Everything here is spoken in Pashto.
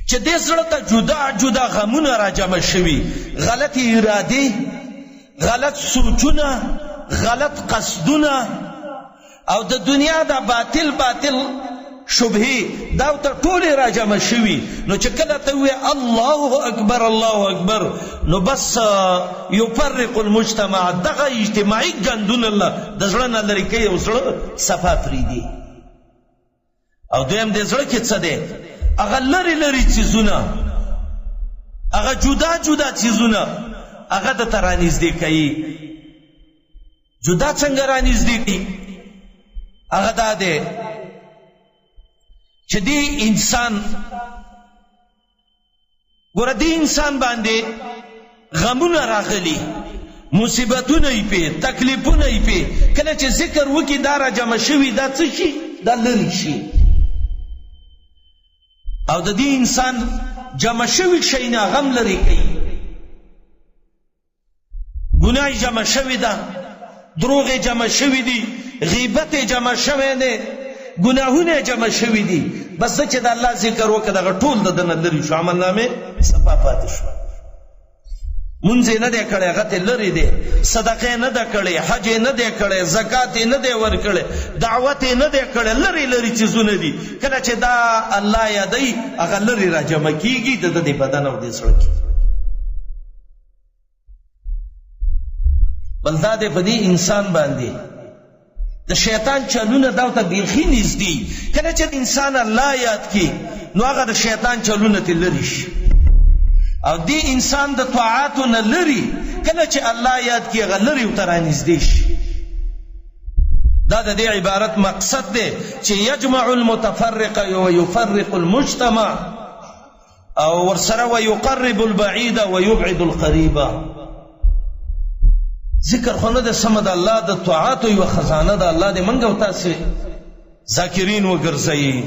چې دې زړه ته جدا جدا غمونه را جمع شوي، غلطې ارادې، غلط سوچونه، غلط قصدونه او د دنیا د باطل باطل شبهې دا ورته ټولې را جمع شوي. نو چې کله ته ووایې الله اکبر الله اکبر، نو بس یفرق المجتمع، دغه اجتماعي ګندونه له د زړه نه لرې کوي او زړه صفا پرېږدي. او دویم د زړه کې څه دی؟ هغه لرې لرې څیزونه، هغه جدا جدا څیزونه هغه درته رانږدې کوي. جدا څنګه رانږدې کوي؟ هغه دا دی چې دی انسان ګوره، دې انسان باندې غمونه راغلي، مصیبتونه یې پې، تکلیفونه یې پې، کله چې ذکر وکړي دا را جمع شوي، دا څه شي؟ دا لرې شي. او د دې انسان جمع شوي شی نه غم لرې کوي. ګناه جمع شوې ده، دروغ جمع شوي دي، غیبت جمع شوی دی، ګناهونه جمع شوي دي، بس چې د الله ذکر وکړه دغه ټول د دنه لرې شو، عمل نامې صفا پاتې شو. مونځ یې نه دی کړی، هغه ترې لرې دی، صدقه یې نه ده کړې، حج یې نه دی کړی، زکات یې نه دی ورکړی، دعوت یې نه دی کړی، لرې لرې څیزونه دي. کله چې دا الله یادوي هغه لرې راجمع کېږي د ده د بدن او د زړه کې. بل دا دی په دې انسان باندې د شیطان چلونه دا ته بیخي نږدې. کله چې انسان الله یاد کی نو هغه د شیطان چلونه ته لري شي، او دې انسان د طاعاتو نه لري، کله چې الله یاد کی هغه لري او ته رانږدې شي. دا د دې عبارت مقصد دی چې یجمع المتفرق ويفرق المجتمع، او ورسره ويقرب البعيد ويبعد القريب. ذکر خو نه ده سمه، د الله د طاعاتو یوه خزانه ده. الله دې موږ او تاسې ذاکرین وګرځوي.